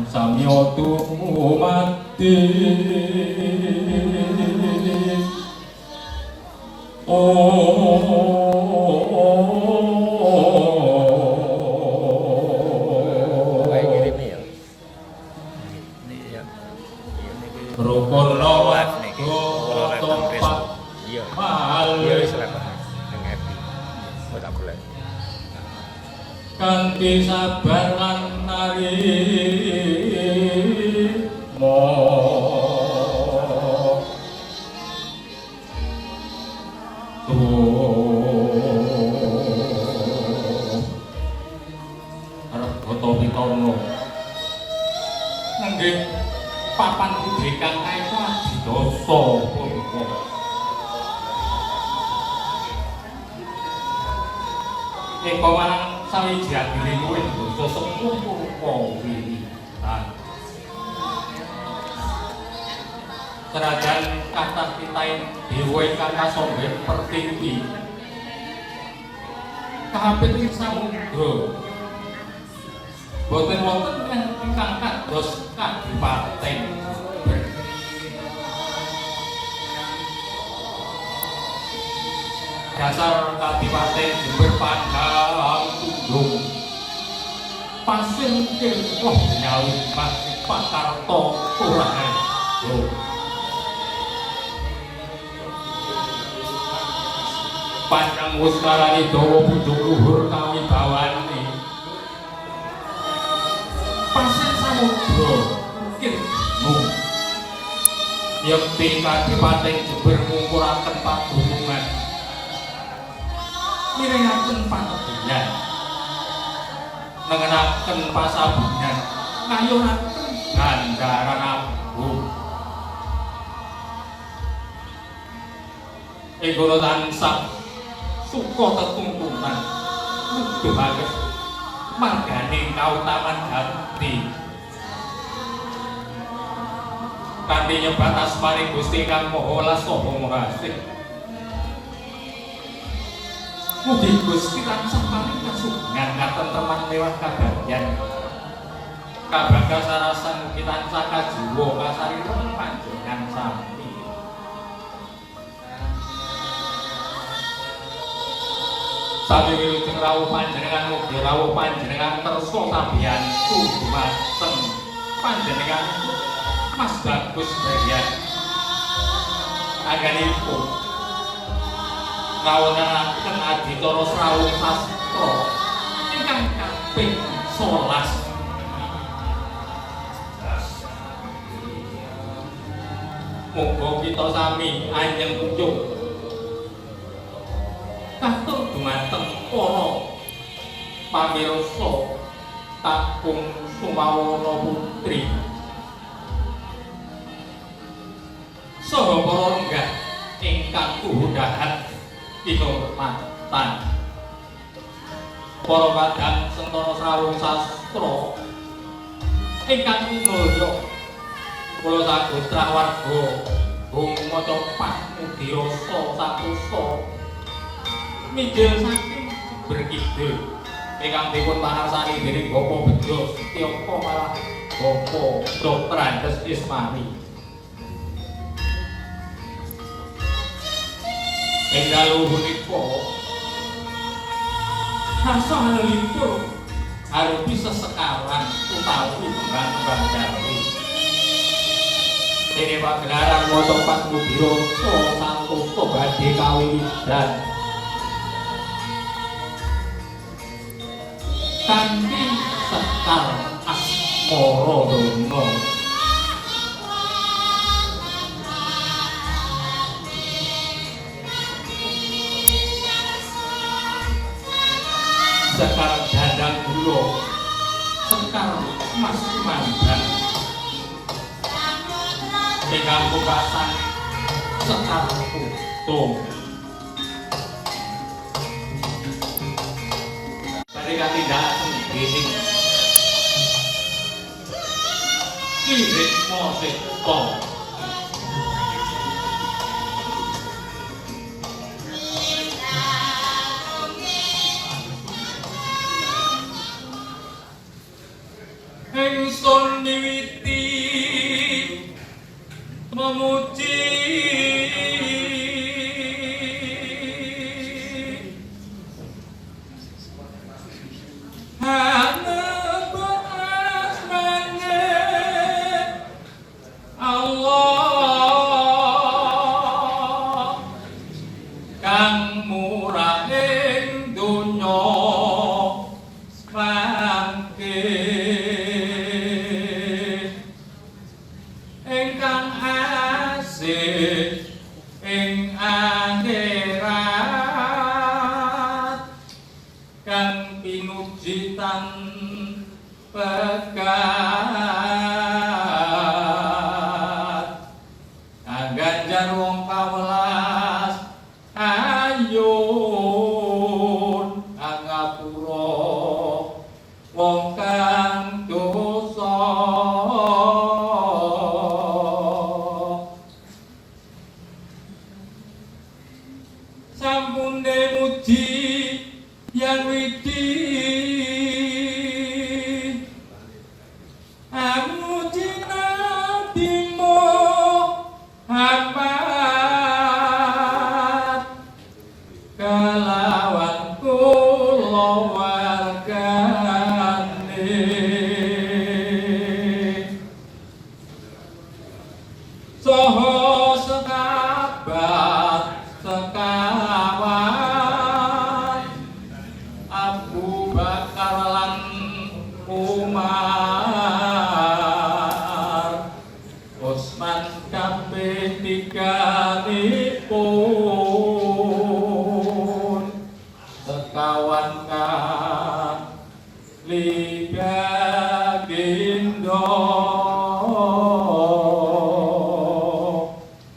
Samya dumadi. Baik ngirim ya. Ini ya. Iya niki. Rukun Live niki. Kula live teng Facebook. Iya. Iya wis live teng FB. Oh tak boleh. Kanthi sabar lan narima. Arep gata pitana. Nenggih papan putri kang kaeka adidasa purwa. Eka marang sawiji adile luwih dosa sepuh purwa wiwitan. Kerajaan kathah titahing dewa ingkang kasangga pertiwi. Kahapit ing samudra. Boten wonten ingkang kados kadipaten. Dasar kadipaten Jember Pandang Tunjung. Pasir ukir woh nyawumbah Pakarta Kuraharja. Panjang wuskarani dawa punjung luhur kawibawane. Pasir samudra ukir gunung. Yekti kadipaten Jember ngungkuraken padunungan. Mirengaken patebulan. Nengenaken pasabunan, ngayunaken gandaran agung. Ing kono tansah suka tetuntunan nuduhake margane kautaman gati. Kanthi nyebat asmane Gusti Kang Maha Welas saha Maha Asih. Mugi Gusti tansah paring kasugengan katentreman mewah kabagyan. Kabagyan sarasan mugi tansah kajiwa kasariren panjenengan sami. Sami wilujeng rawuh panjenengan mugi rawuh panjenengan kersa sabiyantu dumateng panjenengan Mas Bagus Beryan. Anggenipun ngawontenaken adicara srawung sastra ingkang kaping 11. Muga kita sami anyeng kunjung katur dumateng para pamirsa kakung Sumawana Putri saha para lenggah ingkang tuhu dahat kinurmatan. Para kadang sentana srawung sastra ingkang minulya kula sagotra warga hung maca mugi rasa santosa mijil saking Jember Kidul ingkang dipun pangarsani dening Bapak Bejo Setyaka malah Bapak Dr. Andes Ismari. Ing dalu punika rasa lipur arupi sesekalan utawi tembang-tembang jawi. Dene pagelaran maca mugi rasa santosa badhe kawiwidan kanthi sekar asmara dana. Sekar dandang gula, sekar mas kumandang, ingkang pungkasan sekar putu. Badhe katindakaken dening Ki Rikma Seta. Ingsun Sampun miwiti memuji hanebut asmane Allah kang murah ing donya mangke ingkang asih ing akhirat kang pinuji tan pegat kang ganjar wong kawelas ayun kang ngapura wong kang dosa. Sampune muji yang widi amuji Nabi Muhammad kelawan kula wargane saha sekabat sekawan Abu Bakar lan Umar Utsman kaping tiganipun sekawan kali bagindo.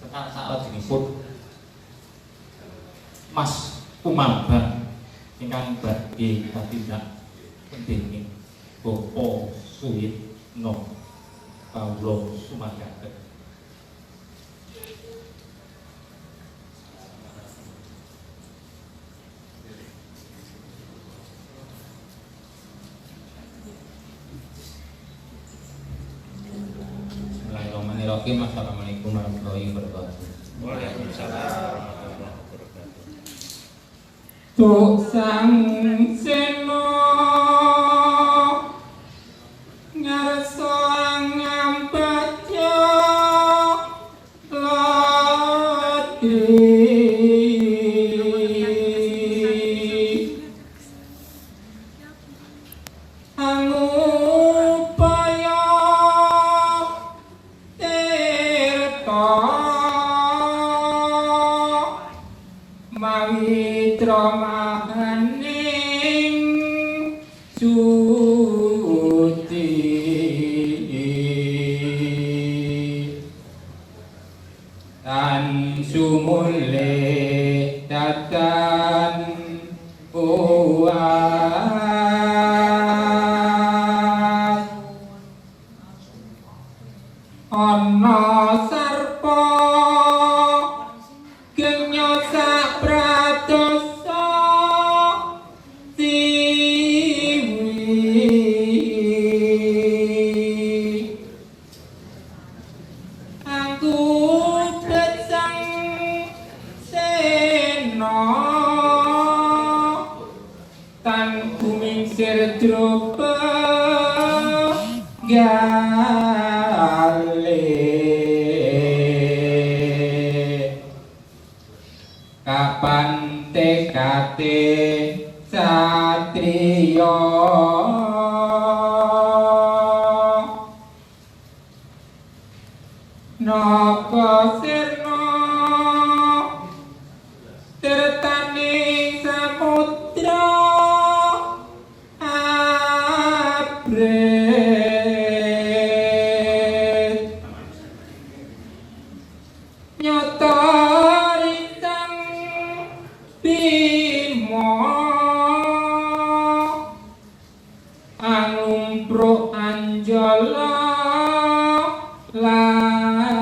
Tekan salajengipun Mas Kumambang ingkang badhe katindak dening Bapak Suyitno kawula sumanggaken. Bismillahirrahmanirrahim. Assalamualaikum warahmatullahi wabarakatuh. Waalaikumsalam warahmatullahi wabarakatuh. Tuk sang sena ngarsa ngambadya lati angupaya tirta mawitra mahaning suci tan sumule datan uwas ana sarpa genya sapradosa siwi aku besang sena tan kumingsir dropa gale kapan tekate satriya naka sirna tirtaning samudra abret nyata risang Bima angumpruk anjala lantis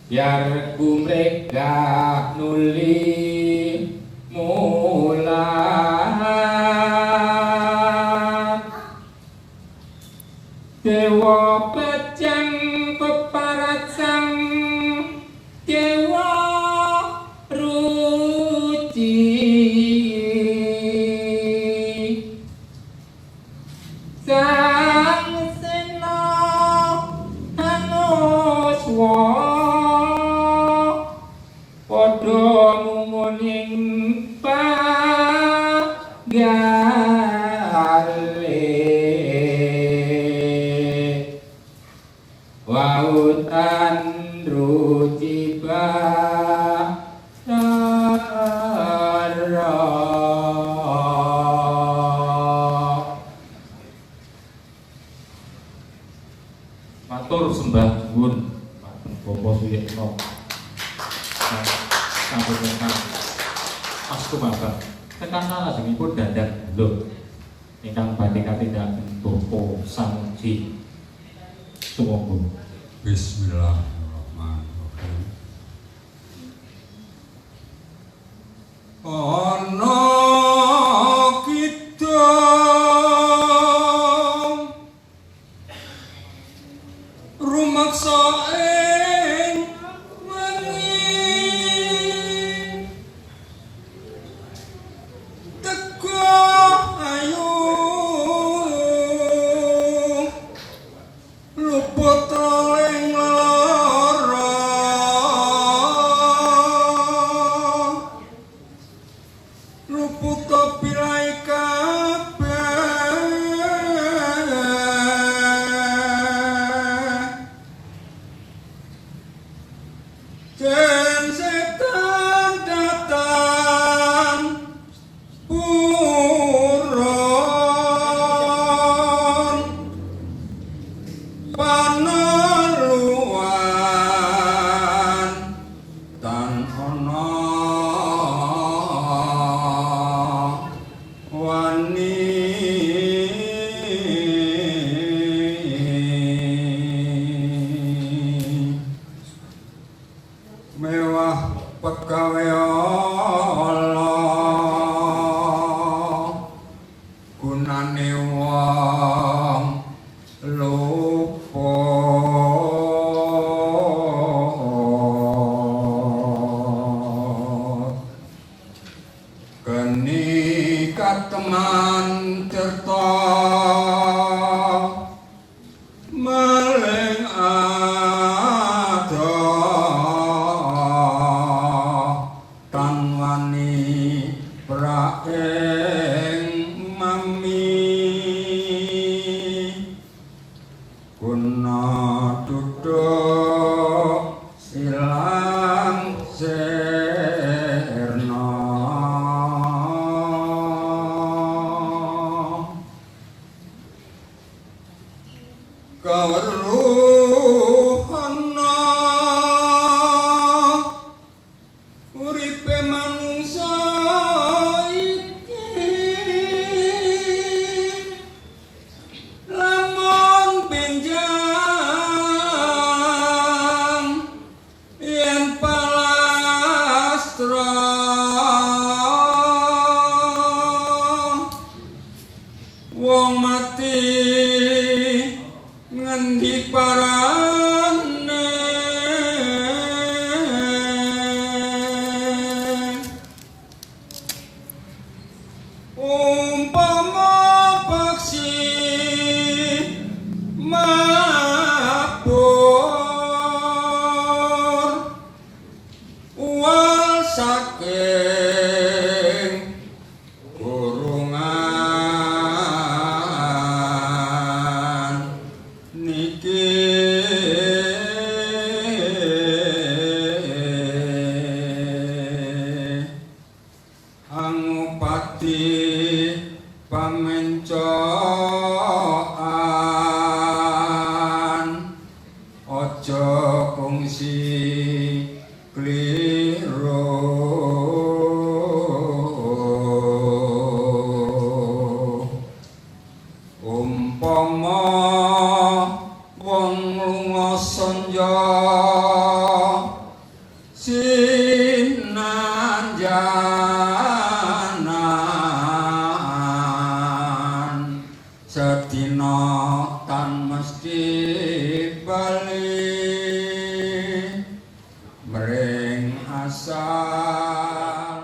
biar kumregah nuli mulat. jale wautan ruciba Matur sembah nuwun Bapak Suyekno. Sampun tekan Mas Kumabang. Tekan salajengipun dandan lho ingkang badhe katindakaken Bapak Samuji. Sumangga. Bismillahirrahmanirrahim. Ana kidung rumaksa ing wengi teko ayu luput ing lara luput pilai kabeh jen setan datang purun paneluan tan ana wani mewah pegawe Allah gunane wong luput geni kateman tirta maling adoh tan wani praeng mami guna duduk silang sirna kawruhana uripe manungsa iki lamun benjang yen palastra wong mati ngendi parane umpama paksi mabur uwal saking kurungan niki angupati pamencokan aja kungsi kliru umpama wong lunga sanja sinanjanan sedina tan mesti bali mring asal.